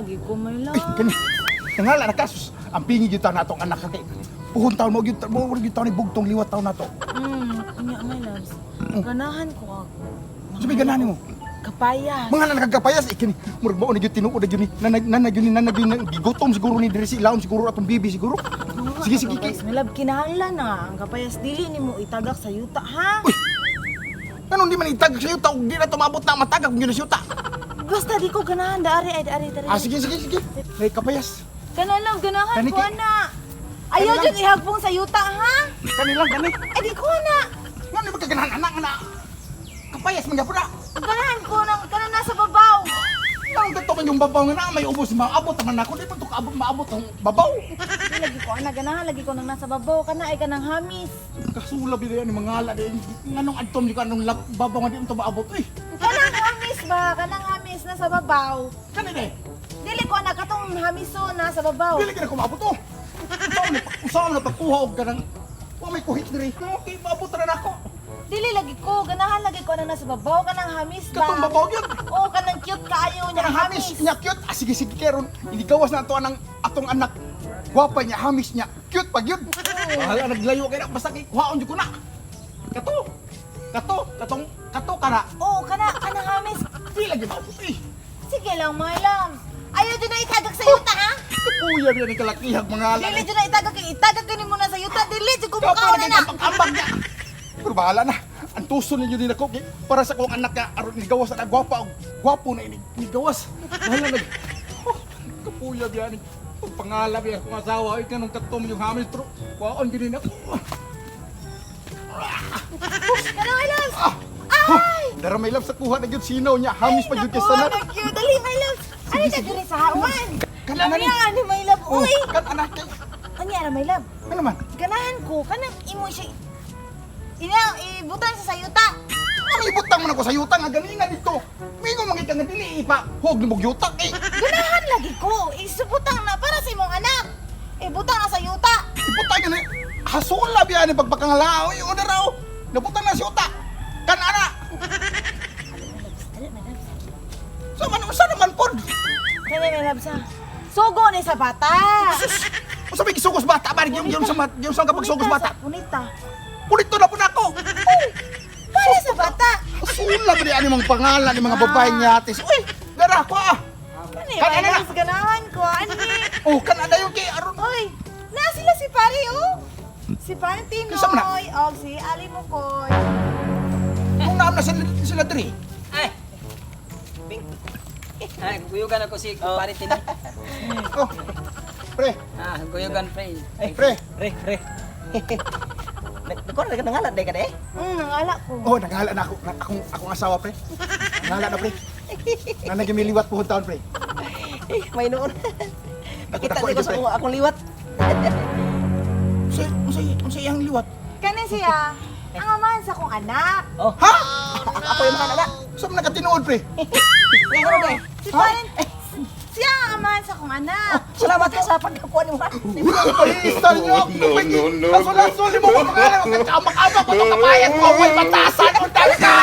Lagi ko, my love. Ay, kani. Nangala na kasus. Ang pingi gyud ta natong anak kay puhon taon mo gyud mo gyud taon ni bugtong liwat taon nato. Unya, my loves. Ganahan ko ako. Sabi ganahan nimo. Kapayas. Mga nagkapayas eh, kini murag mao na gyud tinuod na gyud ni nanag nanag gyud ni nanag gyud ni gigutom siguro ni diri si ilaon siguro atong bibi siguro. Sige sige kay. My love, kinahanglan na nga ang kapayas dili nimo itagak sa yuta, ha? Uy. Nganong di man itag sa yuta ug di na tumabot na matagak gyud sa yuta. Basta di ko ganahan daari ay daari daari. Ah, sige sige sige. May kapayas. Kana lang ganahan Kani ko kay- ana. Ayaw Kani jud ihagpong sa yuta, ha? Kani lang kani. Ay di ko ana. Ngano ba kaganahan anak nga na? Kapayas man gyapon na. Ganahan ko nang kana nasa babaw. Nang gato man yung babaw nga na may ubos maabot man ako di pa to kaabot maabot ang babaw. Di lagi ko ana ganahan lagi ko nang nasa babaw kana ay kanang hamis. Kasula bi ni mga ala di nganong adtom di ko anong babaw nga di to maabot eh. Kanang hamis ba? Kanang hamis nasa babaw. Kani di. Dili ko ana katong hamiso nasa babaw. Dili ka na ko maabot oh. Usaon na usaon na pagkuha og kanang wa may kuhit diri. Okay, maabot ra nako. Dili lagi ko ganahan lagi ko nang nasa babaw kanang hamis ba? Katong babaw gyud. Oo, kanang cute kaayo niya Kanang hamis niya cute. Ah, sige sige karon. Inigawas na ato anang atong anak. Gwapa niya, hamis niya, cute pa gyud. Bahala naglayo kay na basta kay kuhaon jud ko na. Kato. Kato, katong kato kana. Oo, kana kanang hamis. Di lagi maabot eh. Sige lang, my love. Ayaw dyan na itagak sa yuta, ha? Kapuya niya ni kalakihag mga ala. Dili dyan na itagak. Itagak ka mo na sa yuta. Dili, dyan Kapoy kumukaw na na na. ambag niya. Pero bahala na. Ang tuso ninyo din ako kay para sa akong anak nga aron nigawas na gwapa og gwapo na ini nigawas. Bahala nag oh, kapuya biya ni pagpangala biya akong asawa ay kanong katom yung hamis pero kwaon gini na ako. Kana, my love. Ah! Ay! Dara may love sa kuha na gyud sinaw niya hamis pa gyud kay Nakuha sanan. na cute. Dali, my love. Ano na diri sa hawan? Kana na ni. Lami ani, my love. Oh, Uy! kan anak kay Ano yan, my love? ano man? Ganahan ko. Kanang imo siya. Ina, ibutan sa yuta. Ano ibutang man ako sa yuta nga ganina dito. Mingo man ka nga dili ipa hog ni mog yuta eh. Ganahan lagi ko. Isubutang na para sa imong anak. Ibutang na sa yuta. Ibutang yun eh. Hasula biya ni pagpakangalao. Yung una raw. Nabutang na si uta. Kan ana. Dali, my love. Sa man usa naman pod. Dali, my love, sa. Sugo ni sa bata. Sus. Usa may gisugos bata ba yung yung sa yung sa kapag sugos bata. Punita. Punito na pud ako. Uy, para sa bata. Hasula ba ni mga pangalan ni mga babae niya atis. Uy, dara ko ah. Kani, Kan my ana na. loves, ganahan ko. Ani. Oh, kan ana yung kay aron. Uy, na sila si pare, oh. Si Pare Kinsa man na? Tinoy, og si Ali Mukoy. Kung naam na sila, sila diri. Ay! Ping. Ay, guyugan ako si kumpare Tinoy. Oh. Pre, Ah, guyugan pre. Ay, pre. Pre, pre. Nagkuhan na nangalat day ka de? Nangala ko. Oh, naghala na ako na, akong akong asawa pre. Naghala na pre. Nanay liwat puhon taon pre. Eh, may noon. Nakita Dako, ko dako, sa pre. akong, akong liwat. Unsay unsay unsay iyang liwat? Kani siya, ang amahan sa akong anak. Oh. Ha? Ako yung mga anak. Sa man nakatinuod pre? Ngayon ko day. Si Pare, siya ang amahan sa akong anak. Salamat ka sa pagkakuha ni mo ha. Pahisa niyo ako. No, no, no. Laso-laso, limo ko pangalan. Kamak-amak ko ito kapayan ko. May batasan. Untal ka!